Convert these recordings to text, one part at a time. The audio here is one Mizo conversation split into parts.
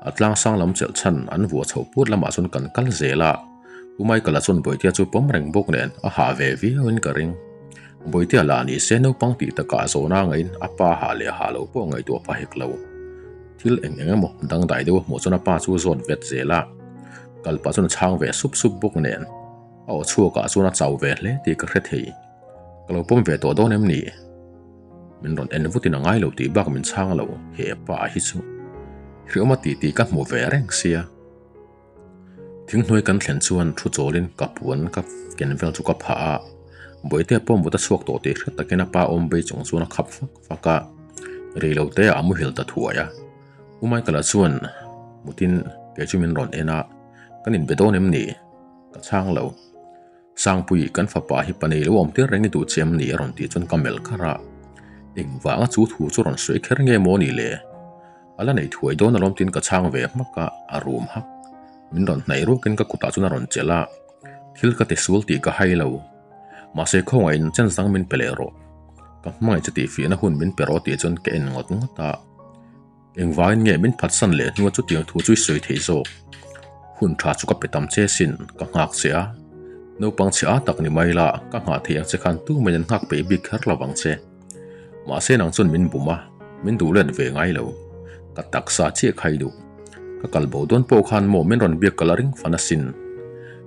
A tlang sang lam chelh chhan an vuah chhoh put lamah chuan kan kal zel a, U Michael-a chuan Bawihtea chu pawm reng bawk nen a hah ve viauin ka ring. Bawihtea lah ni se naupang tih takah zawhna ngaiin a pa hah leh hah lo pawh ngaihtuah pah hek lo. Thil eng eng emaw dangdai deuh a hmuh chuan a pa chu zawt vet zel a, kal pah chuan a chhang ve sup sup bawk nen a aw chhuakah chuan a chau ve hle tih ka hre thei. Ka lo pawm ve tawh dawn em ni? Min rawn en vutin a ngai lo tih bak min chhang lo, he pa hi chu hriawm a tih tih ka hmu ve reng sia. Thinghnuai kan thlen chuan thu chawlin ka puan ka ken vel chu ka phah a, Bawihtea pawh mut a chhuak tawh tih hriat takin a pa awm bei chung chuan a khap fak fak a, rei lo te ah a muhil ta thuai a. U Michael-a chuan mutin kei chu min rawn en a, Kan inbe dawn em ni? Ka chhang lo. Sangpui, kan fapa hi panei lo awm tir reng i duh che em ni? a rawn tih chuan ka melh kar a. Engvanga chu thu chu rawn sawi kher nge maw ni le? A la nei thuai dawn alawm tiin ka chhang ve hmak a, a rum hak. Min rawn hnaih ruakin ka kutah chuan a rawn chelh a, Thil ka ti sual tih ka hai lo. Mahse khawngaihin chen zang min pe leh rawh. Ka hmangaih chu tihfiahna hun min pe rawh tih chuan ka en ngawt ngawt a. Engvangin nge min phatsan leh hnua chutiang thu chu i sawi theih zawk? Hun tha chu ka pe tam che sin, ka nghak che a. Naupang chhe a tak ni mai la, ka nghah theih ang che khan tu mai an nghak peih bik kher lo vang che. Mahse nang chuan min bum a, min duh let ve ngai lo. Ka taksa chiah kha i duh. Ka kal bo dawn pawh khan maw min rawn biak ka la ring fan asin.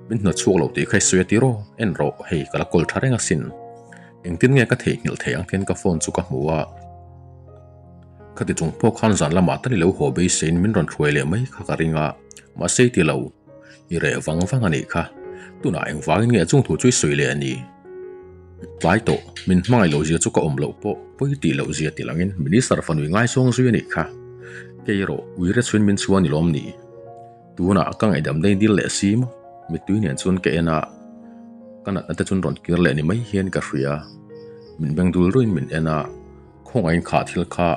Min hnawt chhuak lo tih kha i sawi a tiraw? En rawh, hei ka la kawl tha reng asin. Engtin nge ka theihnghilh theih ang tiin ka phone chu ka hmu a. Khati chung pawh khan zan lamah tal i lo haw beiseiin min rawn hruai leh mai kha ka ring a, mahse i ti lo, i reh vang vang a nih kha. Tunah engvangin nge chung thu chu i sawi leh a ni? Tlai tawh, min hmangaih loh zia chu ka awm loh pawh pawi tih loh zia ti langin Minister fanui ngaizawng zui a nih kha. Kei erawh uire chhuin min chhuan i lawm ni? Tunah ka ngaihdam daih dil leh si maw? Mittui nen chuan ka en a, ka natna te chuan rawn kir leh ni mai hian ka hria. Min beng dul ruiin min en a. Khawngaihin kha thil kha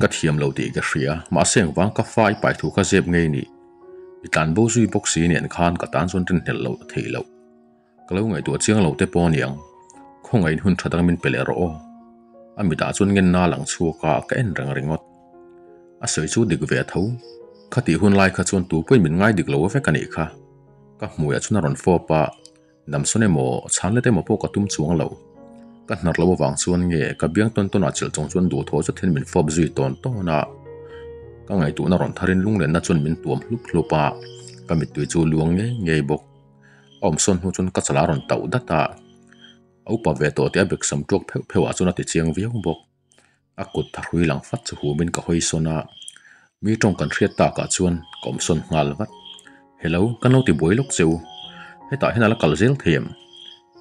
ka thiam lo tih ka hria, mahse engvang ka fa i pai thu kha zep ngei ni. I tlan bo zui bawk si nen khan ka tan chuan rinhlelh loh theih loh. Ka lo ngaihtuah chiang lo te pawh aniang, khawngaihin hun tha dang min pe leh rawh aw. A mitah chuan ngenna a lang chhuak a, ka en reng ringawt. A sawi chu dik ve tho, khatih hun lai kha chuan tupawhin min ngai dik lo vek a nih kha. Ka hmuiah chuan a rawn fawp a. Damsawn emaw, chhan let emaw pawh ka tum chuang lo. Ka hnar lo avang chuan nge ka biang tawn tawnah chilh chung chuan duhthawh zet hian min fawp zui tawn tawn a. Ka ngaihtuahna rawn tharin lunglenna chuan min tuam hlup hlup a, ka mittui chu luang ngei ngei bawk. A awmsawn hnu chuan ka chalah a rawn tauh dat a, a upa ve tawh tih a beksam tuak pheuh pheuhah chuan a ti chiang viau bawk. A kut tha hrui lang fat chu humin ka hawi sawn a, mi tawng kan hriat takah chuan ka awm sawn nghal vat. Hello, kan lo ti buai lawk che u. Hetah hian a la kal zel thei em?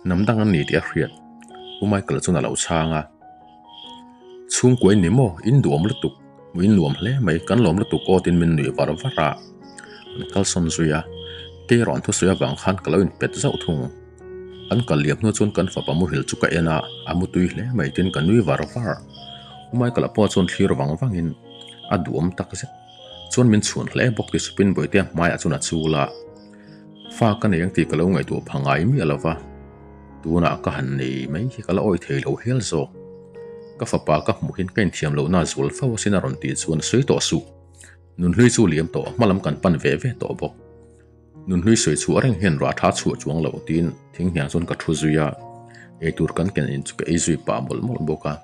Hnam dang an ni tih a hriat. U Michael chuan a lo chhang a. Chhungkua in ni maw? In duhawm lutuk. Hmuh in nuam hle mai, kan lawm lutuk aw tiin min nuih var var a. An kal sawn zui a, kei erawh an thusawi avang khan ka lo inpet zauh thung. An kal liam hnu chuan kan fapa muhil chu ka en a, a mu tui hle mai tin ka nui var var. U Michael-a pawh chuan thlir vang vangin a duhawm tak zet chuan min chhun hle bawk ti supin Bawihtea hmaiah chuan a chul a. Fa ka nei ang tih ka lo ngaihtuah pha ngai miah lo va, tunah ka han nei mai hi ka la awih thei lo hial zawk. Ka fapa ka hmuh hian ka inthiam lohna a zual fo asin a rawn tih chuan sawi tawh suh. Nunhlui chu liam tawh hmalam kan pan ve ve tawh bawk. Nunhlui sawi chhuah reng hian rah tha chhuah chuang loh tiin thing hniang chuan ka thu zui a, eitur kan ken in chu ka ei zui pah mawlh mawlh bawk a.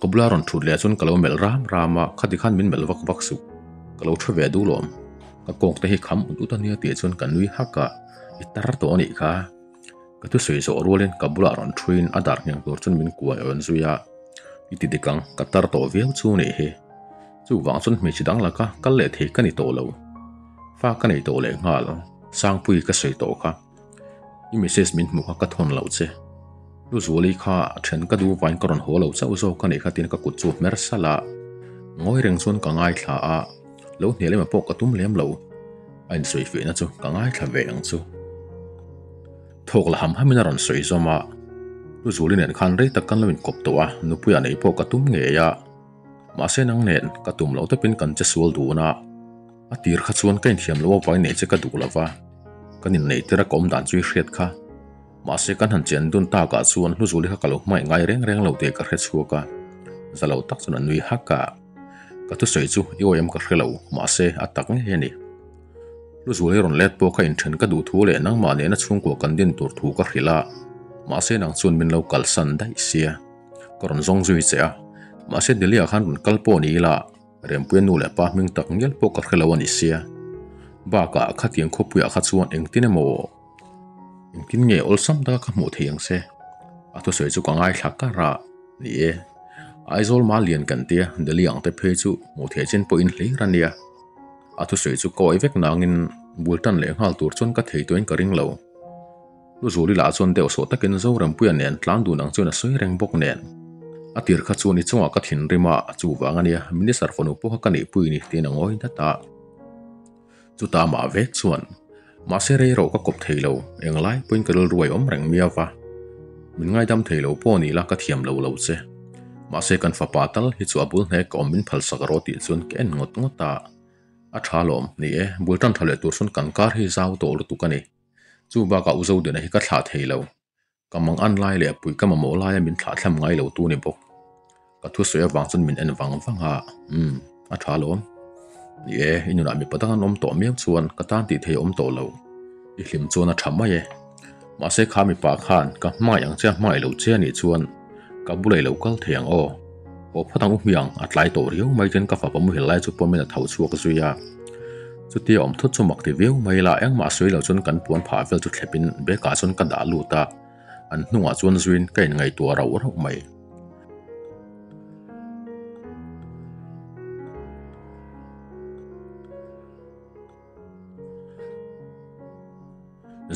Ka bula rawn thut leh chuan ka lo melh ram ram a, khati khan min melh vak vak suh, ka lo thu ve duh lawm, ka kawk te hi kham ut ut a nia tih chuan ka nui hak a, i tar tawh a nih kha. Ka thusawi zawh rualin ka bulah rawn thuin a dar ngheng tur chuan min kuai awn zui a, i ti dik ang, ka tar tawh viau chu nih hi. Chuvang chuan hmeichhe dang laka kal leh thei ka ni tawh lo. Fa ka nei tawh leh nghal, Sangpui ka sawi tawh kha. I message min hmuh kha ka thawn loh che. Lu Zuali kha then ka duh vain ka rawn haw lo chauh zawk a nih kha tiin ka kut chu hmer salh a. Ngawi reng chuan ka ngaithla a, lo hnial emaw pawh ka tum lem lo. A insawi fiahna chu ka ngaithla ve ang chu. Thawk la ham hamin a rawn sawi zawm a, Lu Zuali nen khan rei tak kan lo inkawp tawh a, nupuia neih pawh ka tum ngei a. Mahse nang nen ka tum loh tepin kan che sual dun a, a tir kha chuan ka inthiam loh avangin neih che ka duh lo va, kan inneih tir a ka awm dan chu i hriat kha. Mahse kan han chen dun takah chuan Hluzuli kha ka lo hmangaih ngai reng reng lo tih ka hre chhuak a, za lo tak chuan a nui hak a. Ka thusawi chu i awih em ka hre lo, mahse a tak ngei a ni. Hluzual i rawn let pawh kha inthen ka duh thu leh nangmah nena chhungkua kan din tur thu ka hrilh a, mahse nang chuan min lo kalsan daih sia. Ka rawn zawng zui che a, mahse Delhi ah khan rawn kal pawh ni ila, Rempuia nu leh pa hming tak ngial pawh ka hre lo a ni sia. Bakah khatiang khawpuiah kha chuan engtin emaw engtin nge awlsam taka ka hmuh thei ang che? A thusawi chu ka ngaithla kar a, ni e, Aizawl ma lian kan tia Delhi ang te phei chu hmuh theih chin pawhin hlir a nia. A thusawi chu ka awih vek nangin bul tan leh nghal tur chuan ka thei tuahin ka ring lo. Hluzuali lah chuan deuh sawh takin Zorempuia nen tlan dun ang chuan a sawi reng bawk nen. A tir kha chuan i chungah ka thinrim a, chuvang a nia, Minister fanu pawh kha ka nihpui ni tiin a ngawi dat a. Chutah amah vek chuan, Mahse rei rawh ka kawp thei lo, englai pawhin ka rilru a awm reng miau va. Min ngaidam thei lo pawh ni la ka thiam lo lo che. Mahse kan fapa tal hi chu a bul hnek ka awm min phalsak rawh tih chuan ka en ngawt ngawt a. A tha lawm, ni e, bul tan tha leh tur chuan kan kar hi zau tawh lutuk a ni. Chu bakah U Zodina hi ka thlah thei lo. Ka mang an lai leh pui ka mamawh laia min thlah thlam ngai lo tu ni bawk. Ka thusawi avang chuan min en vang vang a, Umm, a tha alawm. Ni e, i nunah mipa dang an awm tawh miau chuan ka tan tih thei a awm tawh lo. I hlim chuan a tha mai e. Mahse kha mipa khan ka hmangaih ang che a hmangaih lo che anih chuan ka bulah i lo kal thei ang aw. Haw phawt ang u hmiang, a tlai tawh riau mai chuan ka fapa muhil lai chu pawmin a tho chhuak zui a. Chutia awm thut chu mak ti viau mai la, engmah sawi lo chuan kan puan phah vel chu thlepin bag ah chuan ka dah lut a, an hnungah chuan zuiin ka inngaihtuah rauh rauh mai.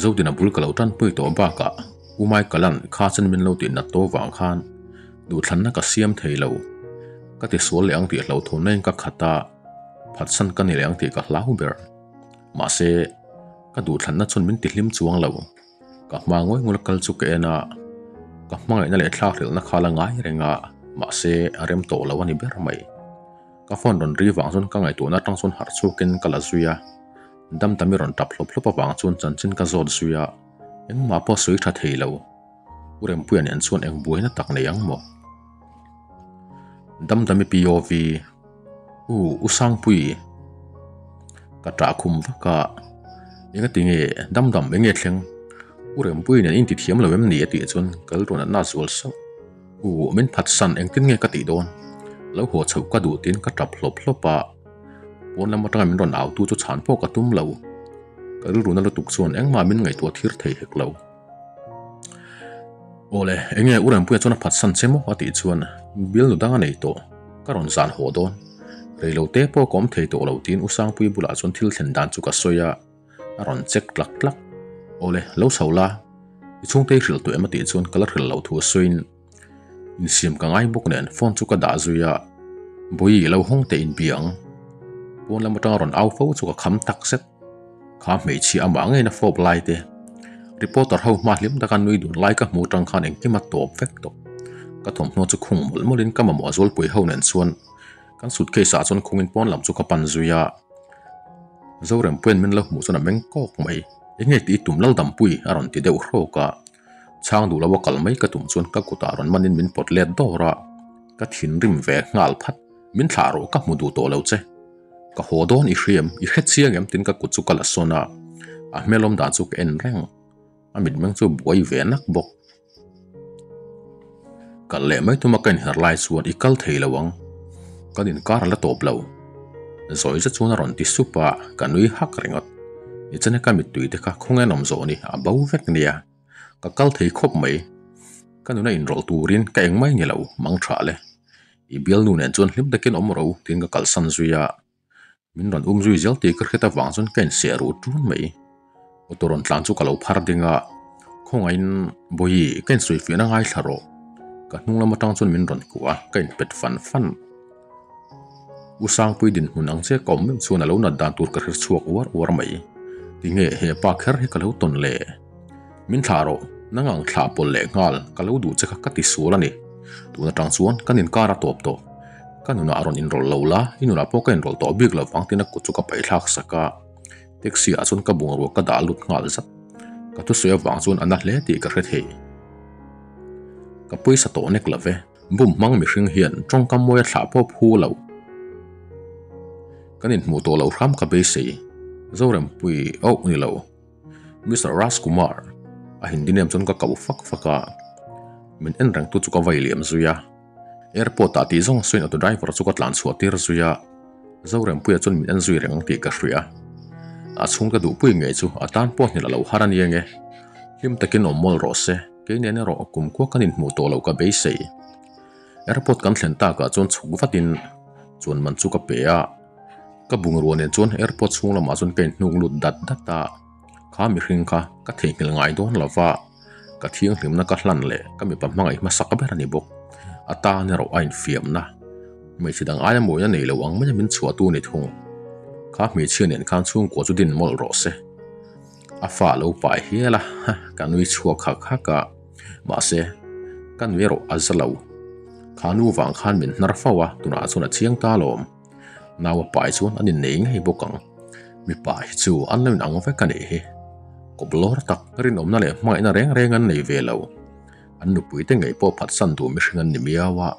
Zodina bul ka lo tanpui tawh bakah U Michael-a'n kha chen min lo tih nat tawh vang khan duhthlanna ka siam thei lo. Ka tisual leh ang tih hlauhthawnna in ka khat a, phatsan ka ni leh ang tih ka hlau ber. Mahse, ka duhthlanna chuan min tihlim chuang lo. Ka hma ngawi ngawla kal chu ka en a, ka hmangaihna leh thlakhlelhna kha la ngai reng a, mahse a rem tawh lo a ni ber mai. Ka phone rawn ri vang chuan ka ngaihtuahna atang chuan harh chhuakin ka la zui a, Damtami rawn tap hlawp hlawp avang chuan chanchin ka zawt zui a, engmah pawh sawi tha thei lo. U Rempuia nen chuan eng buaina tak nei ang maw? Damdami POV, U U Sangpui ka tah khum vak a, engati nge Damdam enge thleng? U Rempuia nen in ti thiam lo em ni a tih chuan ka rilru natna a zual sauh. U, min phatsan engtin nge ka tih dawn? Lo haw chhoh ka duh tiin ka tap hlawp hlawp a, pawn lam atanga min rawn au tu chu chhan pawh ka tum lo. Ka rilru na lutuk chuan engmah min ngaihtuah thir thei hek lo. Awle, enge U Rempuia chuan a phatsan che maw? a tih chuan bialnu dang a nei tawh, ka rawn zan haw dawn. Reilote pawh ka awm thei tawh lo tiin U Sangpuii bulah chuan thil thlen dan chu ka sawi a. A rawn check tlak tlak. Awle, lo chho la. I chhungte i hrilh tawh em a tih chuan ka la hrilh loh thu a sawiin insiam ka ngai bawk nen phone chu ka dah zui a, Bawihi lo hawng teh inbia ang. Pawn lam atanga rawn au fo chu ka kham tak zet. Kha hmeichhia amah ngeiin a fawp lai te. Reporter ho hma hlim taka nui dun lai ka hmuh atang khan engkim a tawp vek tawh. Ka thawmhnaw chu khung mawlh mawlhin ka mamawh zualpui ho nen chuan kan suitcase ah chuan khungin pawn lam chu ka pan zui a. Zorempuia'n min lo hmuh chuan a meng kawk mai. Enge tih i tum Laldampui a rawn ti deuh hrawk a. Chhang duh lo a kal mai ka tum chuan ka kutah rawn manin min pawt let dawr a. Ka thinrim ve nghal phat. Min thlah rawh ka hmu duh tawh lo che. Ka haw dawn i hriam, i hre chiang em tiin ka kut chu ka la sawn a. A hmelawm dan chu ka en reng. A mitmeng chu buai ve nak bawk. Kal leh mai tuma ka inher lai chuan i kal thei lo ang, kan inkar a la tawp lo. Zawi zet chuan a rawn ti sup a, ka nui hak ringawt. Nichana ka mittui te kha khawngaih an awm zawh ni, a bo vek nia. Ka kal thei khawp mai. Ka nuna inrawlh turin ka eng mai ni lo, mang tha le. I bialnu nen chuan hlim takin awm ro tiin ka kalsan zui a. Min rawn um zui zel tih ka hriat avang chuan ka inseh ruh ṭun mai. Auto rawn tlan chu ka lo phar ding a, khawngaihin Bawihi ka insawifiahna ngaithla rawh. Ka hnung lam atang chuan min rawn kuah a, ka inpet fan fan. U Sangpui dinhmun ang che ka awm meuh chuan a lo nat dan tur ka hre chhuak uar uar mai. Tinge he pa kher hi ka lo tawn le? Min thlah rawh, nang ang thlah pawlh leh nghal ka lo duh che kha ka ti sual a ni. Tun atang chuan kan inkar a tawp tawh. Ka nunah a rawn inrawlh lo la, i nunah pawh ka inrawlh tawh bik lo vang tiin a kut chu ka paih thlak sak a. Taxi ah chuan ka bungrua ka dah lut nghal zat. Ka thusawi avang chuan a na hle tih ka hre thei. Ka pawisa tawh nek lo ve. Bum hmang mihring hian tawngkam mawi a thlah pawh phu lo. Kan inhmuh tawh loh hram ka beisei. Zorempui auh ni lo. Mister Raj Kumar, a Hindi name chuan ka koh fak fak a. Min en reng tu chu ka vai liam zui a. Airport ah tih zawng sawiin auto driver chu ka tlan chhuah tir zui a. Zorempuia chuan min en zui reng ang tih ka hria. A chhung ka duhpui ngei chu a tan pawh hnilh a lo har a nia nge. Hlim takin awm mawl rawh se, kei nen erawh kumkhua kan inhmuh tawh loh ka beisei. Airport kan thlen takah chuan chhuk vatin chuan man chu ka pe a. Ka bungrua nen chuan airport chhung lamah chuan ka inhnuk lut dat dat a, kha mihring kha ka theihnghilh ngai dawn lo va, ka thianghlimna ka hlan leh ka mipa hmangaih hmasak ber a ni bawk. A tan erawh a infiamna, hmeichhe dang aia mawina nei lo ang maia min chhuahtu a ni thung. Kha hmeichhia nen khan chhungkua chu din mawlh rawh se. A fa a lo pai hial a, ka nui chhuak hak hak a. Mahse, ka nui erawh a za lo. Kha nu vang khan min hnar fo a, tunah chuan a chiang ta alawm. Nau a pai chuan an innei ngei bawk ang. Mipa hi chu an lo inang vek a nih hi. Kawp lawr tak, rinawmna leh hmangaihna reng reng an nei ve lo. An nupui te ngei pawh phatsan duh mihring an ni miau a.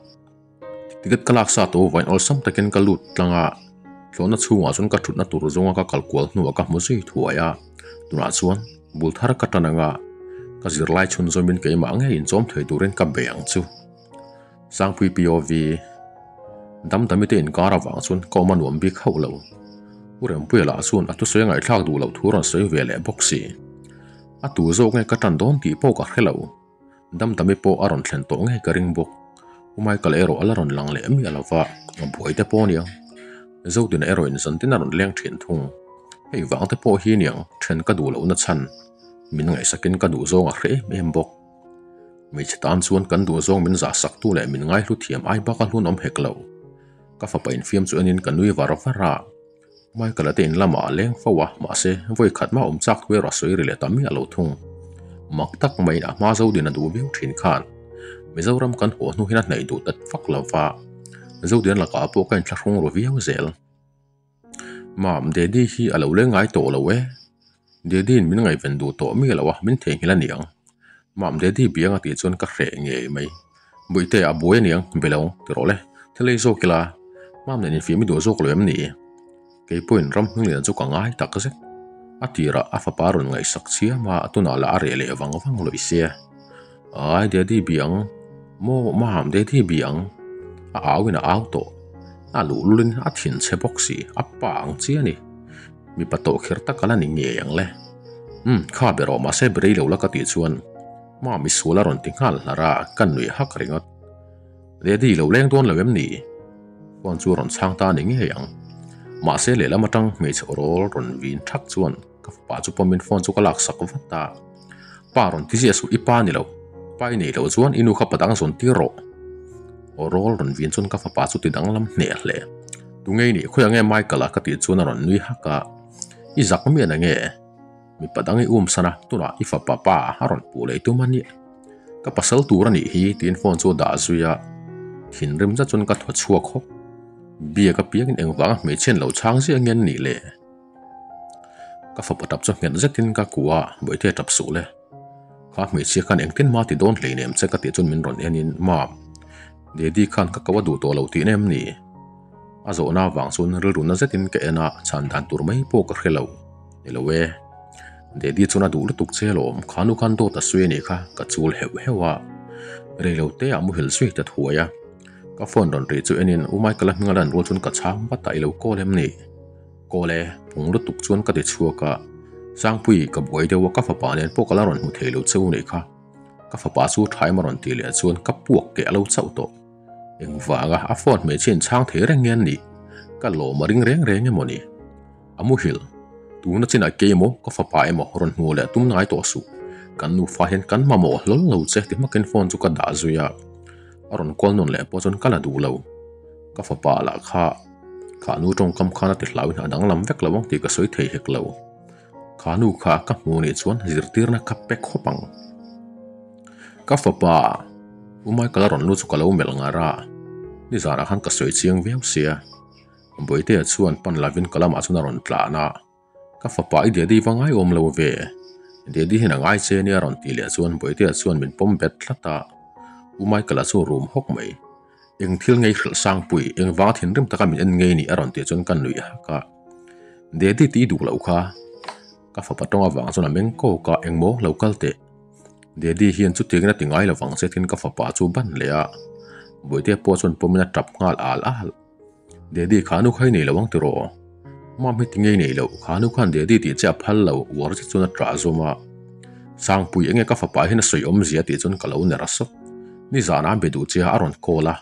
Ticket ka lak sa tawh vain awlsam takin ka lut tlang a, thlawhna chhungah chuan ka thutna tur zawnga ka kal kual hnuah ka hmu zui thuai a. Tunah chuan bul thar ka tan anga ka zirlai chhun zawmin keimah ngei inchawm thei turin ka bei ang chu. Sangpui POV Damdami te inkar avang chuan ka awm a nuam bik hauh lo. U Rempuia lah chuan a thusawi a ngaihthlak duh loh thu rawn sawi ve leh bawk si. A tu zawk nge ka tan dawn tih pawh ka hre lo. Damdami pawh a rawn thlen tawh ngei ka ring bawk. U Michael erawh a la rawn lang leh miah lo va, a buai te pawh aniang. Zodina erawh in zantin a rawn leng thin thung. Hei vang te pawh hi aniang then ka duh lohna chhan. Min ngaihsakin ka duh zawng a hre em em bawk. Hmeichhe tan chuan kan duh zawng min zah sak tu leh min ngaihlu thiam ai bak a hlun awm hek lo. Ka fapa infiam chu enin ka nui var var a. Michael-a te in lamah a leng fo a, mahse, vawi khat mah awm chak thu erawh a sawi ri leh ta miah lo thung. Mak tak maiin a hma Zodin a duh viau thin khan Mizoram kan haw hnu hian a hnaih duh tat vak lo va, Zodin lakah pawh ka inthlahrung ru viau zel. Mam, Daddy hi a lo leng ngai tawh lo e. Daddy-in min ngaihven duh tawh miah lo a, min theihnghilh a niang. Mam, Daddy biang a tih chuan ka hreh ngei mai. Buihte, a buai aniang, be lo, ti rawh le. Thil ei zawk ila, Mam nen infiam i duh zawk lo em ni? Kei pawhin ram hming lian chu ka ngai tak zet. A tirah a fapa rawn ngaihsak chiam a, tunah lah a reh leh vang vang lawih sia. Ai, Daddy biang, maw Mam, Daddy biang, a auin a au tawh. A luhlulin a thin chhe bawk si, a pa ang chi a ni. Mipa tawh kher tak a la ni ngei ang le. Umm, kha be rawh mahse be rei lo la ka tih chuan Mami sual a rawn ti nghal hlar a, ka nuih hak ringawt. Daddy lo leng dawn lo em ni? Phone chu a rawn chhang ta a ni ngei ang. Mahse lehlam atang hmeichhe awrawl rawn vin thak chuan ka fapa chu pawmin phone chu ka lak sak vat a. Pa rawn ti ziah suh i pa ni lo, pa i nei loh chuan i nu kha padang zawn tir rawh. Awrawl rawn vin chuan ka fapa chu ti danglam hneh hle. Tunge i nih khawiah nge Michael a ka tih chuan a rawn nui hak a, I zak miah na nge? Mipa dang i um san a, tunah i fapa pa a rawn puh leh tum a nia. Ka pasal tur a nih hi tiin phone chu a dah zui a, thinrim zet chuan ka thaw chhuak hawk. Biak apiangin engvanga hmeichhian lo chhang ziah nge an nih le? Ka fapa tap chu nghet zetin ka kuah a, Bawihte tap suh le. Kha hmeichhia khan engtin hma ti dawn hleinem che ka tih chuan min rawn en in, Mam, Daddy khan ka ko a duh tawh lo tihna em ni? A zawhna avang chuan rilru na zetin ka en a, chhan dan tur mai pawh ka hre lo. Ni lo e. Daddy chuan a duh lutuk che alawm, kha nu khan dawt a sawi a nih kha, ka chul heuh heuh a. Reilo te ah muhil zui ta thuai a. Ka phone rawn ri chu enin U Michael-a hming a lan rual chuan ka chhang vat a, i lo call em ni? Call e, phung lutuk chuan ka ti chhuak a. Sangpui, ka buai deuh a, ka fapa nen pawh ka la rawn hmu thei lo che u nih kha. Ka fapa chu thaim a rawn tih leh chuan ka puak keh a lo chauh tawh. Engvanga a phone hmeichhia in chhang thei reng nge an nih? Ka lawm a ring reng reng emaw ni? A muhil, tuna chinah kei emaw ka fapa emaw rawn hmu leh tum ngai tawh suh. Kan nufa hian kan mamawh hlawl lo che ti hmakin phone chu ka dah zui a. A rawn call nawn leh pawh chuan ka la duh lo. Ka fapa lah kha kha nu tawngkam khan a ti hlauhin a danglam vek lo ang tih ka sawi thei hek lo. Kha nu kha ka hmu nih chuan zirtirna ka pe khawp ang. Ka fapa, U Michael a rawn lut chu ka lo melh ngar a, nizanah khan ka sawi chiang viau sia. Bawihtea chuan pan lovin ka lamah chuan a rawn tlan a, Ka fapa i daddy va ngai awm lo ve, daddy hian a ngai che nia a rawn tih leh chuan Bawihtea chuan min pawm bet tlat a, U Michael-a chu a rum hawk mai. Eng thil ngei hrilh Sangpui, eng vanga thinrim taka min en ngei ni a rawn tih chuan ka nuih hak a. Daddy tih i duh loh kha. Ka fapa tawng avang chuan a meng kawk a, engmaw lo kal teh. Daddy hian chutiangin a ti ngai lovang che tin ka fapa chu ban leh a. Bawihtea pawh chuan pawmin a tap nghal al al. Daddy kha nu kha i nei lo ang tiraw? Mam hi tinge i nei loh, kha nu khan Daddy tih che a phal lo uar zet chuan a ṭah zawm a. Sangpui enge ka fapa hian a sawi awmzia tih chuan ka lo ner a sawk. Nizanah a be duh che a a rawn call a.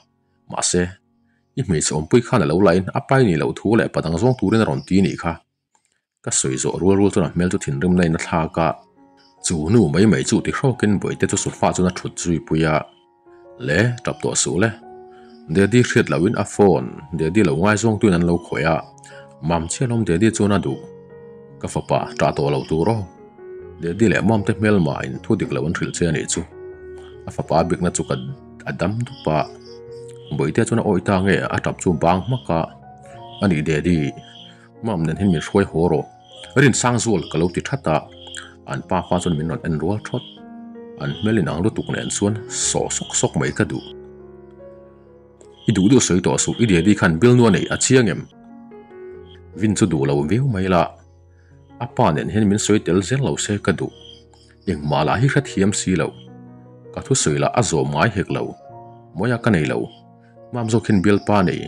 Mahse, i hmeichhe awmpui khan a lo lahin a pai nih loh thu leh padang zawng turin a rawn ti nih kha. Ka sawi zawh rual rual chuan a hmel chu thinrimna in a thlak a, chu nu mai mai chu ti hrawkin bawihte chu sofa chuan a thut zui pui a, Le, tap tawh suh le. Daddy hriat lohin a phone Daddy lo ngaizawng tuin an lo khawih a, Mam chiah lawm Daddy chuan a duh. Ka fapa, tah tawh lo tur aw. Daddy leh Mam te hmelma in thu dik lo an hrilh che a nih chu. A fapa a bikna chu ka a dam dup a, bawihte chuan a awih ta nge a tap chu bang hmak a, A nih Daddy. Mam nen hian min hruai haw rawh. Rinsang zual ka lo ti that a, an pa fa chuan min rawn en rual thawt. An hmel inang lutuk nen chuan saw sawk sawk mai ka duh. I duh duh sawi tawh suh, i daddy khan bill nu a neih a chiang em? Vin chu duh lo viau mai la, a pa nen hian min sawi tel zel lo se ka duh. Engmah lah hi hrethiam si lo. Ka thusawi lah a zawm ngai hek lo. Mawia ka nei lo. Mam zawk hian bialpa nei.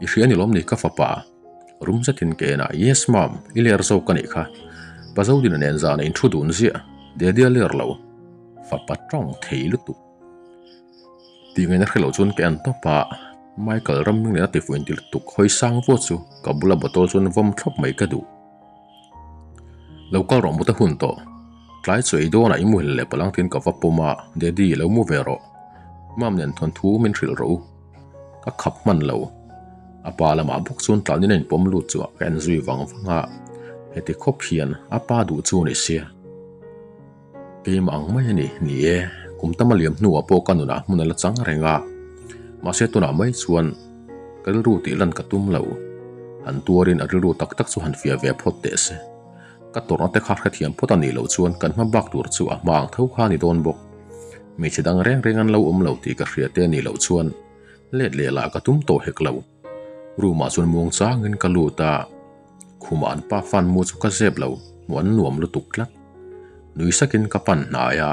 I hria ni lawm ni ka fapa? Rum zetin ka en a, Yes ma'am, i ler zawk ka nih kha. Pa Zodina nen zana in thu dun ziah, Daddy a ler lo. Fapa tawng thei lutuk. Tih ngaihna hre lo chuan ka en tawp a, Michael Ramhming nen a tifuh inti lutuk hawi sang vawt chu ka bula bottle chuan vawm thlawp mai ka duh. Lo kal rawh mut a hun tawh. Tlai chu ei dawnah i muhil leh palang tiin ka va pawm a, Daddy lo mu ve rawh. Ma'am nen thawnthu min hrilh rawh u. Ka khap hman lo. A pa lamah bawk chuan tlanin a inpawm lut chu ka en zui vang vang a, heti khawp hian a pa duh chu a ni sia. Keimah ang mai a ni, ni e, kum tam a liam hnuah pawh ka nunah hmun a la chang reng a, mahse tunah mai chuan ka rilru tih lan ka tum lo. Han tuarin a rilru tak tak chu han fiah ve phawt teh se. Ka tawrhna te kha hrethiam phawt a nih loh chuan kan hma bak tur chu a hma ang tho kha a ni dawn bawk. Hmeichhe dang reng reng an lo awm lo tih ka hria te a nih loh chuan let leh lah ka tum tawh hek lo. Room ah chuan muang changin ka lut a, khumah an pa fan mu chu ka zep lo, hmuh an nuam lutuk tlat. Nui sakin ka pan hnai a,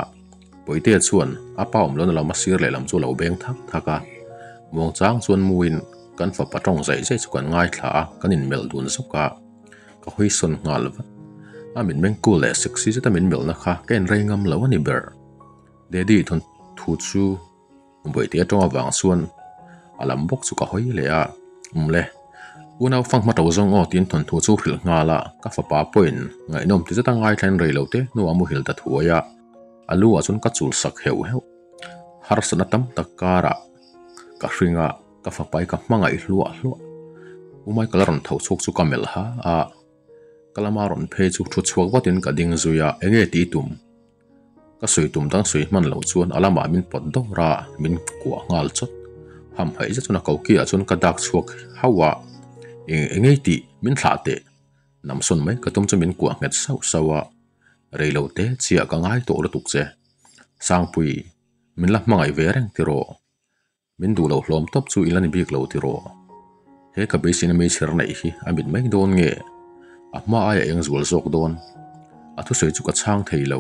Pawitea chuan a pa awm lohna lam a sir lehlam chu a lo beng thak thak a. Muang chang chuan muin kan fapa tawng zaih zaih chu kan ngaithla a, kan inmelh dun zawk a. Ka hawi sawn nghal vat. A mitmeng cool leh sexy zeta min melhna kha ka inrei ngam lo a ni ber. Daddy thawn thu chu Bawihte atawng avang chuan a lam bawk chu ka hawi leh a, Um le, unau fang hma to zawng aw tiin thawn thu chu hrilh nghal a, ka fapa pawhin ngaihnawm ti zeta ngaithlain rei lo te hnuah a muhil ta thuai a, a lu ah chuan ka chul sak heuh heuh. Harsatna tam tak karah ka hring a. Ka fapai ka hmangaih hluah hluah. U Michael a rawn tho chhuak chu ka melh ha a, ka lama rawn phei chu thu chhuak vatin ka ding zui a, enge tih tum? Ka sawi tum dang sawi hman loh chuan a lamah min pawt dawr a, min kuah nghal chawt. Hamhaih zet chuan a koki ah chuan ka dak chhuak hauh a, eng enge tih min thlah teh? Namsawn mai ka tum chu min kuah nghet sauh sauh a, reilo te chiah ka ngai tawh lutuk che. Sangpui, min la hmangaih ve reng tiraw? Min duh loh hlawm tawp chu i la ni bik lo tiraw? He ka beiseina meichher neih hi a mit mai dawn nge? A hma aia eng zual zawk dawn? A thusawi chu ka chhang thei lo.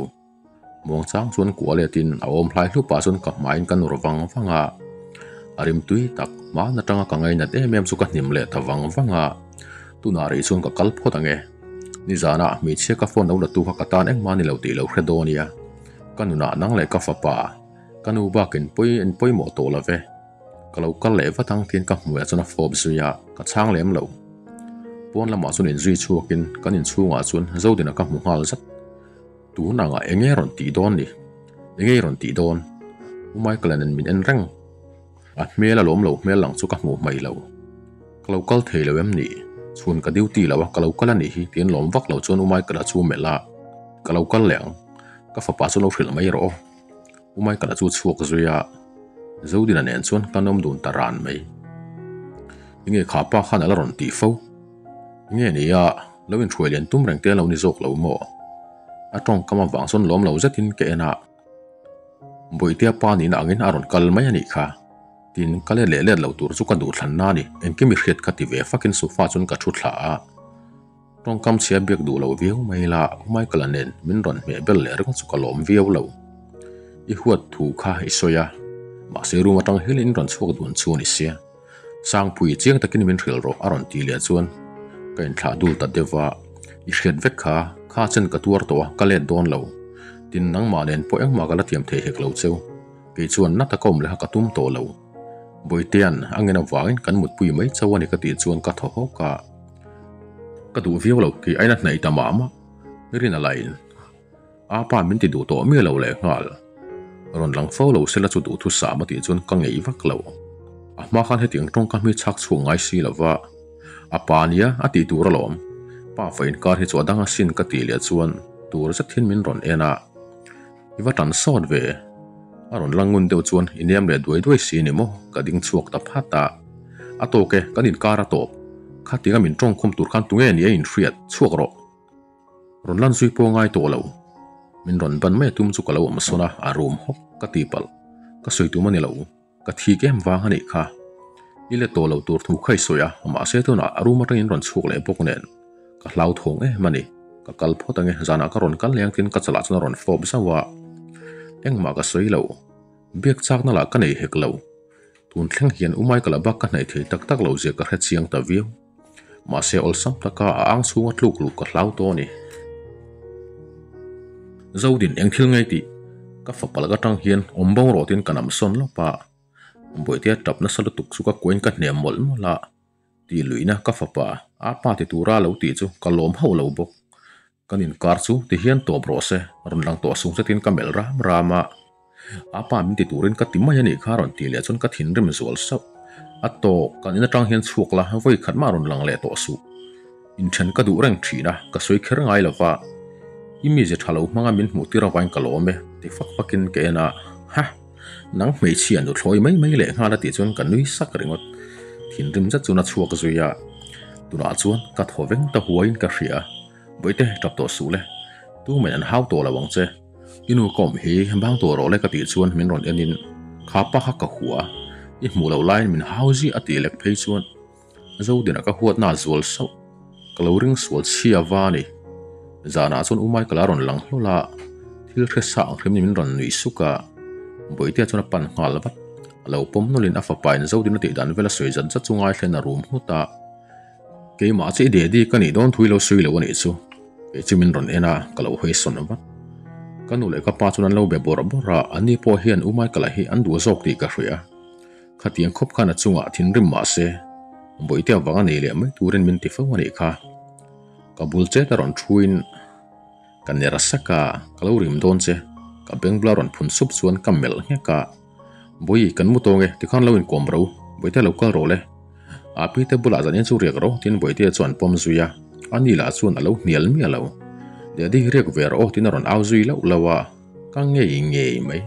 Muangchang chuan kuah letin a awm hlai hlupah chuan ka hmaiin ka nur vang vang a. A rimtui tak hman atanga ka ngainat em em chu ka hnim leh ta vang vang a. Tunah rih chuan ka kal phawt ang e. Nizanah hmeichhia ka phone lo la tu kha ka tan engmah ni lo tih lo hre dawn nia. Ka nunah nang leh ka fapa. Ka nu bakin pawi en pawimawh tawh lo ve. Ka lo kal leh vat ang tiin ka hmuiah chuan a fawp zui a, ka chhang lem lo. Pawn lamah chuan inzui chhuakin kan inchhungah chuan Zodina ka hmu nghal zat. Tun angah eng nge rawn tih dawn ni? Eng nge i rawn tih dawn? U Michael-a nen min en reng. A hmel a lawm lo hmel lang chu ka hmuh hmaih lo. Ka lo kal thei lo em ni? Chhun ka duty lo a, ka lo kal a nih hi tiin lawm vak lo chuan U Michael-a chu melh a, Ka lo kal leh ang. Ka fapa chu lo hrilh mai rawh aw. U Michael-a chu chhuak zui a, Zodina nen chuan kan awm dun ta ran mai. Enge kha pa khan a la rawn tih fo? Enge ni a, lo inhruai lian tum reng te a lo ni zawk lo maw? A tawngkam avang chuan lawm lo zetin ka en a, Bawihtea pa nihna angin a rawn kal mai a nih kha. Tin, ka let leh let lo tur chu ka duhthlan na ni, engkim i hriat ka ti ve fakin sofa chuan ka thu thla a. Tawngkam chhia biak duh lo viau mai la, U Michael-a nen min rawn hmeh bel leh ringawt chu ka lawm viau lo. I huat thu kha i sawi a, mahse room atang hial in rawn chhuak dun chu a ni sia. Sangpui chiang takin min hrilh rawh a rawn ti leh chuan ka inthlah dul ta deuh va, I hriat vek kha, kha chen ka tuar tawh a, ka let dawn lo. Tin, nangmah nen pawh engmah ka la thiam thei hek lo cheu. Kei chuan na taka awm leha ka tum tawh lo. Bawitea'n a ngen avangin kan mutpui mai chauh a ni ka tih chuan ka thaw hawk a. Ka duh viau lo kei aina hnaih ta mah mah. Rin a lain a pa min ti duh tawh miah lo leh nghal. Rawn lang fo lo sela chu duhthusam a tih chuan ka ngei vak lo. A hma khan hetiang tawngka hmi chhak chhuak ngai si lo va, a pa nia a tih tur alawm. Pa fa inkar hi chu a dang asin ka tih leh chuan tur zet hian min rawn en a. I va tan sawt ve. A rawn lang ngun deuh chuan i nem leh duai duai si ni maw? Ka ding chhuak ta phat a. A tawk e, kan inkar a tawp. Khatinga min tawngkhawm tur khan tunge ni a inhriat? Chhuak rawh. Rawn lan zui pawh ngai tawh lo. Min rawn ban mai a tum chu ka lo awm sawn a, a rum hawk ka ti palh. Ka sawi tum a ni lo. Ka thik em vang a nih kha. I let tawh lo tur thu kha i sawi a, mahse tunah a room atangin rawn chhuak leh bawk nen. Ka hlauthawng em a ni. Ka kal phawt ange, zanah ka rawn kal leng tin ka chalah chuan a rawn fawp zauh a. Engmah ka sawi lo. Biak chakna lah ka nei hek lo. Tun thleng hian U Michael-a bak ka hnaih thei tak tak lo zia ka hre chiang ta viau. Mahse awlsam taka a ang chhunga tluk luh ka hlau tawh a ni. Zodin eng thil ngei tih ka fapa lak atang hian awm bo rawh tiin ka nam sawn lawp a. Bawihtea tap nasa lutuk chu ka kuain ka hnem mawlh mawlh a. Tih luihna ka fapa a pa ti tura lo tih chu ka lawm hauh lo bawk. Kan inkar chu ti hian tawp rawh se, rawn lang tawh sung zetin ka melh ram ram a. A pa min ti turin ka ti mai a nih kha rawn tih leh chuan ka thinrim zual sauh. A tawk, kan in atang hian chhuak la, vawi khat mah rawn lang leh tawh suh. Inthen ka duh reng thin a, ka sawi kher ngai lo va. I mize tha lo hmanga min hmuh tir avain ka lawm e, ti fak fakin ka en a. Hah! Nang hmeichhia nuthlawi mai mai leh nghal a tih chuan ka nui sak ringawt. Thinrim zet chuan a chhuak zui a. Tunah chuan ka thaw veng ta huaiin ka hria. Bawihte, tap tawh suh le. Tumahin an hau tawh lo ang che. I nu ka awm hi bang tawh rawh le ka tih chuan min rawn enin kha pa kha ka hua. I hmuh loh laiin min hau ziah a tih lek phei chuan Zodina ka huatna a zual sauh. Ka lo ring sual chhia va a ni. Zanah chuan U Michael a rawn lang hlawl a, thil hre sa ang hrim in min rawn nuih suk a. Bawihtea chuan a pan nghal vat. A lo pawm nawlhin a fapa in Zodina tih dan vel a sawi zat zat chu ngaithla in a rum nghut a. Keimah chu i daddy ka nih dawn thu i lo sawi lo a nih chu. Kei chu min rawn en a, ka lo hawi sawn vat. Ka nu leh ka pa chuan an lo be bawrh bawrh a, anni pawh hian U Michael-a hi an duh zawk tih ka hria. Khatiang khawp khan a chungah thinrim mah se, Bawihte avang a nei leh mai turin min ti fo a nih kha. Ka bul chet a rawn thuin ka ner sak a, ka lo rim dawn che. Ka beng bula rawn phun sup chuan ka melh nghek a, Bawihi kan mu tawng e, tikhan lo inkawm ro, Bawihte lo kal rawh le. A pite bulah zanin chu riak ro tiin Bawihtea chuan pawm zui a, a ni lah chuan a lo hnial miah lo. Daddy riak ve rawh aw tiin a rawn au zui lauh lauh a, ka ngei ngei mai.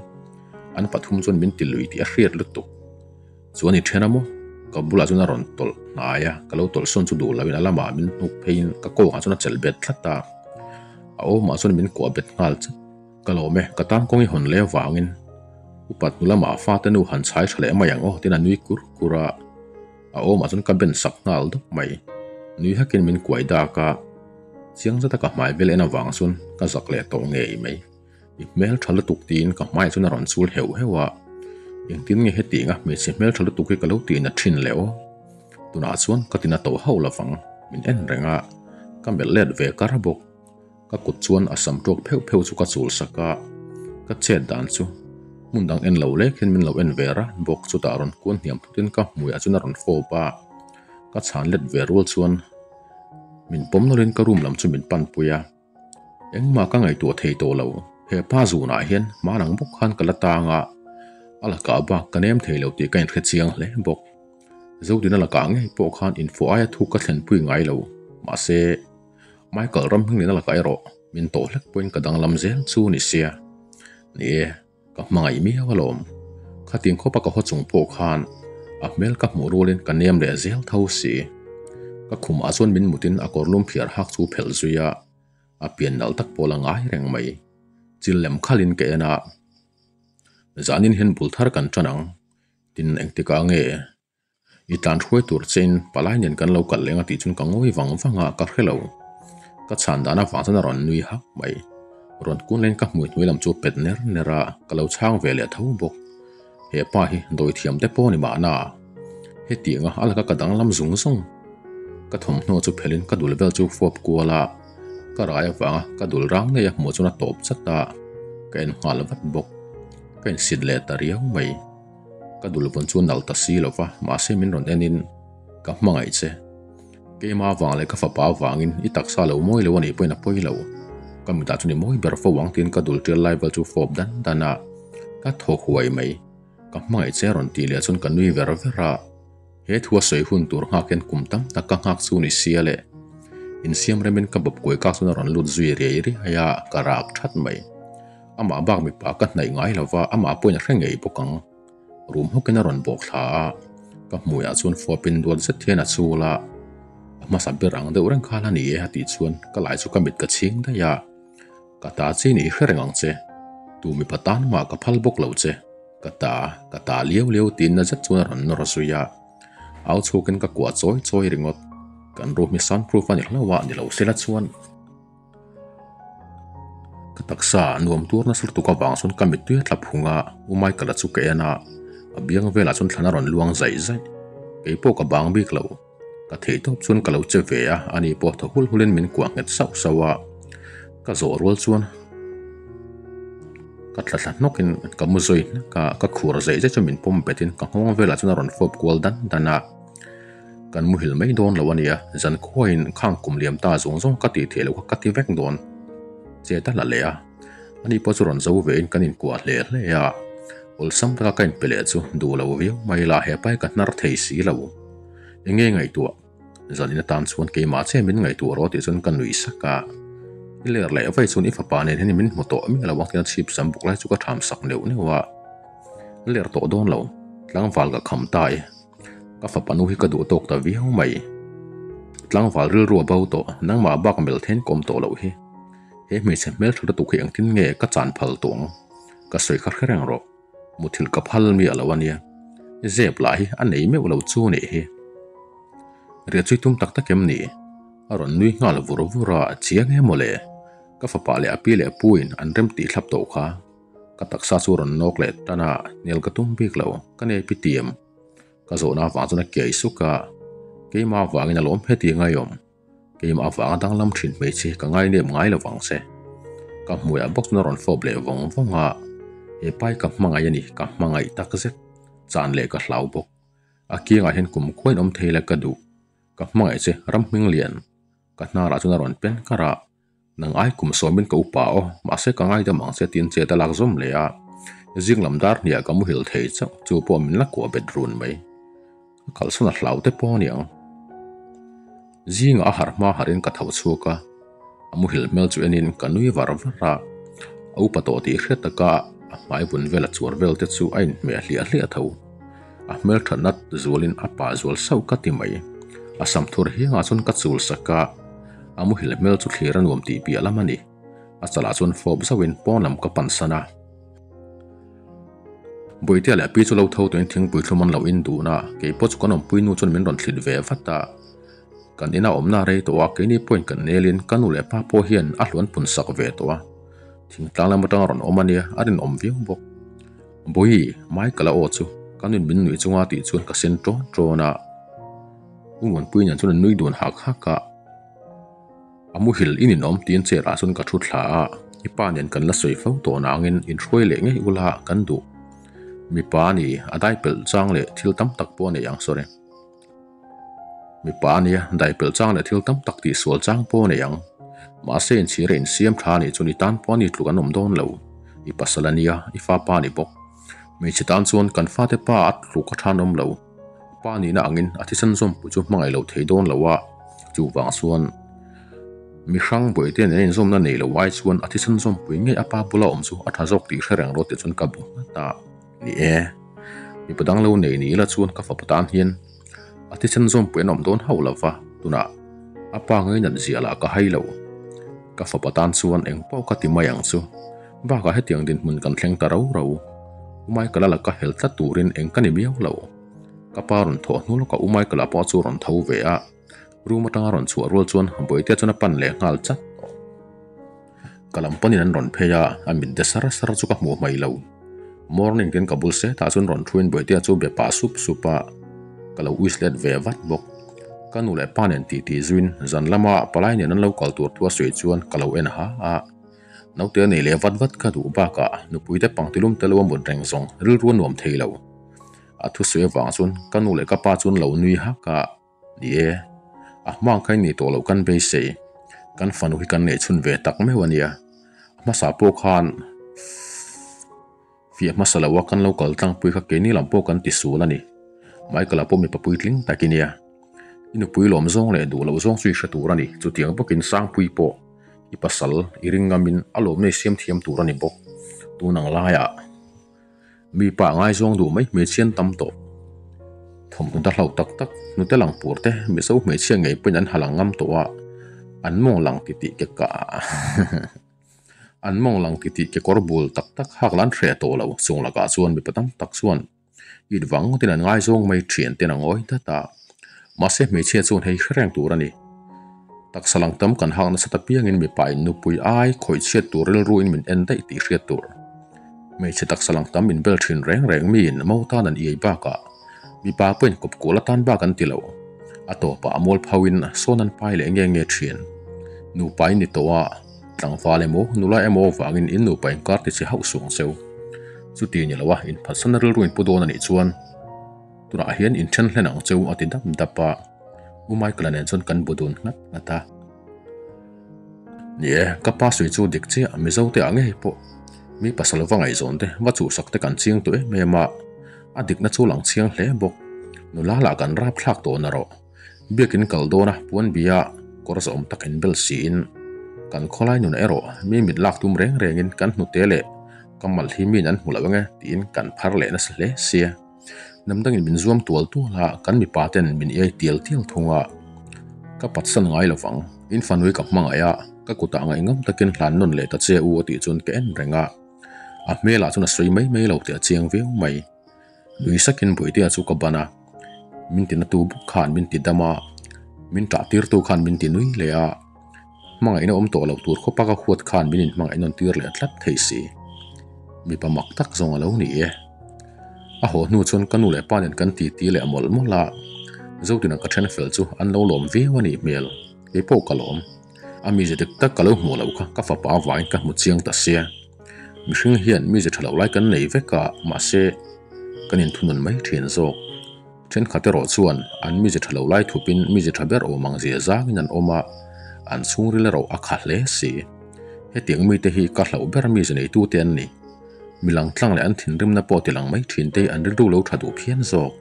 An pathum chuan min ti lui tih a hriat lutuk. Chuan i then a maw? Ka bulah chuan a rawn tawlh hnai a, ka lo tawlh sawn chu duh loin a lamah min hnuk pheiin ka kawngah chuan a chelh bet tlat a, a awmah chuan min kuah bet nghal chat. Ka lawm e, ka tan kawng i hawn leh avangin upat hnu lamah fate nu han chhai tha leh mai ang aw tiin a nui kur kur a, a awmah chuan ka ben sak nghal dawp mai. Nui hakin min kuai dak a, chiang zeta ka hmai vel en avang chuan ka zak leh tawh ngei mai. I hmel tha lutuk tiin ka hmaiah chuan a rawn chul heuh heuh a, engtin nge hetianga hmeichhe hmel tha lutuk hi ka lo tihna thin leh aw? Tunah chuan ka tina tawh hauh lovang, min en reng a, ka melh let ve kar bawk. Ka kut chuan a sam tuak pheuh pheuh chu ka chul sak a, ka chet dan chu hmun dang en lo lek hian min lo en ve ran bawk. Chutah rawn kuan hniam thutin ka hmuiah chuan a rawn fawp a, ka chhan let ve rual chuan min pawm nawlhin ka room lam chu min panpui a. Engmah ka ngaihtuah thei tawh lo, he pa zunah hian hmanang bawk khan ka la tang a, a lakah bak ka nem thei lo tih ka inhre chiang hle bawk. Zodina lakah ngei pawh khan infawh aia thuk ka thlenpui ngai lo, mahse Michael Ramhminglina lakah erawh min tawh hlek pawhin ka danglam zel chu ni sia. Ni e, ka hmangaih miau alawm. Khatin khawpa ka haw chung pawh khan a hmel ka hmuh rualin ka nem leh zel tho si. Ka khumah chuan min mutin a kawrlum phiar hak chu phelh zui a, a pian nalh tak pawh la ngai reng mai. Chil lem khalin ka en a, Zanin hian bul thar kan tan ang. Tin, engtikah nge i tlan hruai tur chein palai nen kan lo kal leng a tih chuan ka ngawi vang vang a, ka hre lo. Ka chhan dan avang chuan a rawn nui hak mai. Rawn kun laiin ka hmui hnuai lam chu pet ner ner a, ka lo chhang ve leh tho bawk. He pa hi dawithiam te pawh a ni mahna. Hetianga a laka ka danglam zung zung. Ka thawmhnaw chu phelhin ka dul vel chu fuap kual a, ka rai avanga ka dul rang ngei a hmuh chuan a tawp chat a, ka en nghal vat bawk. Ka insit leh ta riau mai. Ka dul vawn chu nalh ta si lo va, mahse min rawn enin ka hmangaih che. Keima avang leh ka fapa avangin i taksa lo mawi lo a nih pawhin a pawi lo. Ka mitah chuan i mawi ber fo ang tiin ka dul tial lai vel chu fawp dan dan a, ka thaw huai mai. Ka hmangaih che a rawn tih leh chuan ka nui ver ver a. He thu a sawi hun tur nghak hian kum tam tak ka nghak chu ni sia le. Insiam remin ka bawp kuai kak chuan a rawn lut zui riai riai a, ka rak that mai. Amah bak mipa ka hnaih ngai lo va, amah pawhin a hre ngei bawk ang. Rum hawkin a rawn bawk thla a, ka hmuiah chuan fuapin duat zet hian a chul a. A hmasa ber ang deuh reng kha la ni e a tih chuan ka lai chu ka mit ka chhing daih a. Ka ta chi ni hre reng ang che. Tu mipa tan mah ka phal bawk lo che. Ka ta, ka ta liau liau tiin na zet chuan a rawn nawr zui a. Au chhuakin ka kuah chawi chawi ringawt. Kan room hi soundproof a ni hlauh a, ni lo sela chuan. Ka taksa nuam tur nasa lutuk avang chuan ka mittui a tla phung a, U Michael-a chu ka en a, a biang velah chuan thlan a rawn luang zaih zaih. Kei pawh ka bang bik lo. Ka theih tawp chuan ka lo che ve a, ani pawh thaw hul hulin min kuah nghet sauh sauh a. Ka zawh rual chuan ka tla thla hnawkin ka mu zui hnak a, ka khur zaih zaih chu min pawm betin ka nghawng velah chuan a rawn fawp kual dan dan a. Kan muhil mai dawn lo a nia, zan khuain khang kum liam ta zawng zawng ka tih theih loh kha ka ti vek dawn. Chet a la leh a, ani pawh chu rawn zo vein kan inkuah hle hle a, awlsam taka ka inpe leh chu duh lo viau mai la hepa hi ka hnar thei si lo. Enge ngaihtuah? Zanin atan chuan keimah che min ngaihtuah rawh tih chuan ka nuih sak a, i ler leh vaih chuan i fapa nen hian min hmu tawh miah lo ang tia chhip sam buk lai chu ka tham sak neuh neuh a, ler tawh dawn lo, tlangval ka kham ta e. Ka fapa nu hi ka duh tawk ta viau mai. Tlangval rilru a bo tawh, nangmah bak mel then kawm tawh loh hi. He hmeichhe hmel tha lutuk hi engtin nge ka chan phal tawh ang? Ka sawi kha hre reng rawh. Muthilh ka phal miah lo a nia. Zep lah hi a nei meuh lo chu nih hi. Riah chui tum tak tak em ni? A rawn nui nghal vur vur a, chiang em mawle. Ka fapa leh a pi leh puiin an rem tih thlap tawh kha. Ka taksa chu a rawn nawk leh tan a, hnial ka tum bik lo, ka nei pi tiam. Ka zawhna avang chuan a kiai suk a, keimah avangin a lawm heti ngai awm. Keimah avanga danglam thin hmeichhe hi ka ngai nep ngai lo vang che. Ka hmuiah bawk chuan a rawn fawp leh vawng vawng a, he pai ka hmangaih a ni, ka hmangaih tak zet. Chan leh ka hlau bawk. A kiangah hian kum khuain awm thei la ka duh. Ka hmangaih che, ram hming lian. Ka hnarah chuan a rawn pen kar a, Nang ai kum sawmin ka upa aw, mahse ka ngaidam ang che tiin chet a lak zawm leh a, zing lam dar hniah ka muhil thei chauh, chu pawh min la kuah bet run mai. Ka kalsawn a hlau te pawh aniang. Zingah a harh hma harhin ka tho chhuak a, a muhil hmel chu enin ka nui var var a, a upa tawh tih hriat taka a hmai vun vel a chuar vel te chu a inhmeh hliah hliah tho. A hmel thatna zualin a pah zual sauh ka ti mai. A sam thur hiangah chuan ka chul sak a, a muhil hmel chu thlir a nuam tih piah lam a ni. A chalah chuan fawp zauhin pawn lam ka pan san a. Bawitea leh a pi chu lo tho tuin thingpui thlum an lo in dun a, kei pawh chu kan awmpui nu chuan min rawn thlit ve vat a. Kan ina awmna rei tawh a, keini pawhin kan nelin ka nu leh pa pawh hian a hluan pun sak ve tawh a. Thingtlang lam atanga rawn awm a nia, a rinawm viau bawk. Bawihi, Michael-a aw chu ka nun min nuih chunga tih chuan ka sen ṭawn ṭawn a. U Muanpui nen chuan an nui dun hak hak a. A muhil i ninawm tiin chair ah chuan ka thu thla a, i pa nen kan la sawi fo tawh nangin inhruai leh ngei ula kan duh. Mipa a ni, a dai pelh chang leh thil tam tak pawh a nei ang sorry. Mipa a nia, dai pelh chang leh thil tam tak tih sual chang pawh a nei ang. Mahse inchhir a insiam tha a nih chuan i tan pawh a ni tluk an awm dawn lo. I pasal a nia, i fa pa a ni bawk. Hmeichhe tan chuan kan fate pa a tluk a than awm lo. Pa nihna angin a thisen zawmpui chu hmangaih lo thei dawn lo a, chuvang chuan mi hrang buaite nen a inzawmna nei lo ai chuan a thisen zawmpui ngei a pa bula awm chu a tha zawk tih hre reng rawh tih chuan ka bu nghat a. Ni e, mipa dang lo nei ni ila chuan ka fapa tan hian a thisen zawmpui an awm dawn hauh lo va, tunah a pa ngainat zia lah ka hai lo. Ka fapa tan chuan eng pawh ka ti mai ang chu, bakah hetiang dinhmun kan thleng ta rau rau. U Michael-a laka hel tlat turin eng ka ni miau lo. Ka pa rawn thawh hnu lawkah U Michael-a pawh chu rawn tho ve a, room atanga rawn chhuah rual chuan Bawihtea chuan a pan leh nghal chat tawh. Ka lam panin an rawn phei a, a mit de sar sar chu ka hmuh hmaih lo. Morning tin ka bul setah chuan rawn thuin Bawihtea chu be pah sup sup a, ka lo wish let ve vat bawk. Ka nu leh pa nen titi zuin zan lama palai nen an lo kal tur thu a sawi chuan ka lo en ha a. Naute a nei leh vat vat ka duh bakah nupuite pangtilum te lo a mut reng zawng rilru a nuam thei lo. A thusawi avang chuan ka nu leh ka pa chuan lo nui hak a, Ni e, a hma ang kha in nih tawh loh kan beisei. Kan fanu hi kan neih chhun ve tak meuh a nia. A hmasa pawh khan fiah hmasa lo a kan lo kal tlangpui kha keini lam pawh kan ti sul a ni. Michael-a pawh mipa puitling tak i nia. I nupui lawm zawng leh duh loh zawng chu i hre tur a ni. Chutiang bawkin Sangpui pawh i pasal i ring ngamin a lawmna i siam thiam tur a ni bawk. Tun ang laiah. Mi pa ngaizawng duh mai hmeichhia an tam tawh. Thawmhnaw ta hlau tak tak hnute lang pur te Mizo hmeichhia ngei pawhin an ha lang ngam tawh a, an mawng lang titih ke ka an mawng lang titih kekawr bul tak tak hak la an hreh tawh lo. Chung lakah chuan mipa tam tak chuan it vang ngawtin an ngaizawng mai thian ten a ngawi dat a, mahse hmeichhia chuan hei hre reng tur a ni. Taksa lang tam kan hak nasat apiangin mipa in nupui ai khawih chhiat tur rilruin min en daih tih hriat tur. Hmeichhe taksa lang tam in bel thin reng reng miin mo tan an iai bakah mipa pawhin kawp kual atan bak an ti lo. A tawpah a mual phauhin sawn an pai leh nge nge thin. Nupa in ni tawh a, tlangval emaw nula emaw vangin in nupa inkar ti che hauh suang cheu. Chuti ni loa inphatsanna rilru in pu dawn a nih chuan tunah hian inthen hlen ang cheu a ti dap dap a. U Michael-a nen chuan kan bu dun nghat nghat a. Ni e, ka pa sawi chu dik chiah, Mizo te ah ngei pawh mi pasal va ngaihzawn te, va chuhsak te kan chiang tawh em em a, a dikna chu lang chiang hle bawk. Nula lah kan rap thlak tawh na rawh. Biakin kal dawn a, puan bia kawr zawm tak in bel siin kan khawlai nun erawh mi mit lak tum reng rengin kan hnute leh ka mal hi miin an hmu lo ange tiin kan phar leh nasa hle sia. Hnam dangin min zuam tual tual a, kan mipa ten min iai tial tial thung a. Ka patsan ngai lo vang, in fanui ka hmangaih a, ka kutah ngaihngam takin hlan nawn leh ta che u a tih chuan ka en reng a. A hmelah chuan a sawi mai mai lo tih a chiang viau mai. Nui sakin Buitea chu ka ban a, min ti natu bawk khan min ti dam a, min ṭah tirtu khan min ti nui leh a. Hmangaihna awm tawh loh tur khawpa ka huat khan min inhmangaih nawn tir leh tlat thei si. Mipa mak tak zawng a lo ni e. A haw hnu chuan ka nu leh pa nen kan titi leh mawlh mawlh a, Zotina ka then fel chu an lo lawm viau a nih hmel, kei pawh ka lawm. A mize dik tak ka lo hmuh loh kha ka fapa avangin ka hmu chiang ta sia. Mihring hian mize tha loh lai kan nei vek a, mahse kan inthunun mai thin zawk. Thenkhat erawh chuan an mize tha lo lai thupin mize tha ber awm ang zia zangin an awm a, an chhungril erawh a kha hle si. Hetiang mite hi ka hlauh ber mize neitute an ni. Mi langtlang leh an thinrimna pawh tilang mai thin te hi an rilru lo tha duh phian zawk.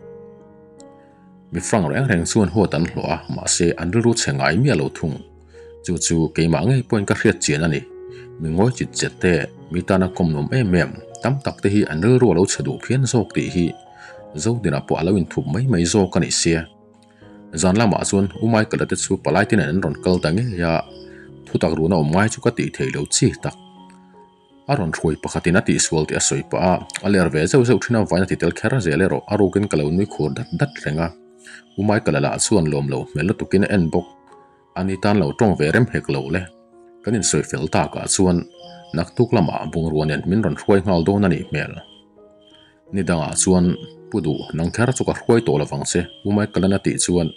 Mi frank reng reng chuan huat an hlawh a, mahse an rilru chhe ngai miah lo thung. Chu chu keimah ngei pawhin ka hriat chian a ni. Mi ngawi chit chet te, mi tana kawm nuam em em, tam tak te hi an rilru a lo chhe duh phian zawk tih hi Zodina pawh a lo inthup mai mai zawk a ni sia. Zan lamah chuan U Michael-a te chu palai te nen an rawn kal ta ngei a, thutak runa awm ngai chu ka tih theih lo chi tak. A rawn hruai pakhatin a tihsual tih a sawi pah a, a ler ve zeuh zeuh thin avangin a ti tel kher zel erawh a rukin ka lo nui khur dat dat reng a. U Michael-a lah chuan lawm lo hmel lutukin a en bawk. Ani tan lo tawng ve rem hek lo le. Kan insawi fel takah chuan naktuk lamah bungrua nen min rawn hruai nghal dawn a nih hmel. Ni dangah chuan Pu Duh nang kher chu ka hruai tawh lovang che U Michael-an a tih chuan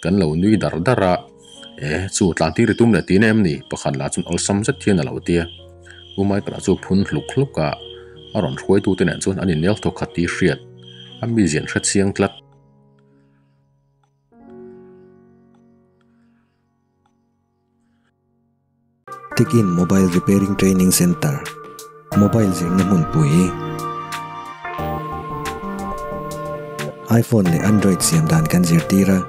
kan lo nui dar dar a, E chu tlan tir i tum leh tihna em ni? Pakhat lah chuan awlsam zet hian a lo ti a. U Michael-a chu phun hluk hluk a, a rawn hruaitute nen chuan an innel thawk khat tih hriat a mizian hre chiang tlat. Tekin Mobile Repairing Training Centre, Mobile zirna hmunpui, iPhone leh Android siam dan kan zirtir a.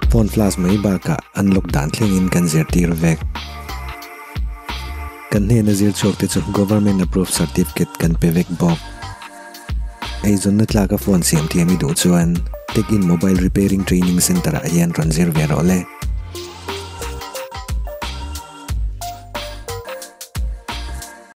Phone flash mai bakah unlock dan thlengin kan zirtir vek. Kan hnena zir chhuak te chu Government Approved Certificate kan pe vek bawk. Eizawnna tlaka phone siam thiam i duh chuan Tech In Mobile Repairing Training Centre ah hian rawn zir ve rawh le.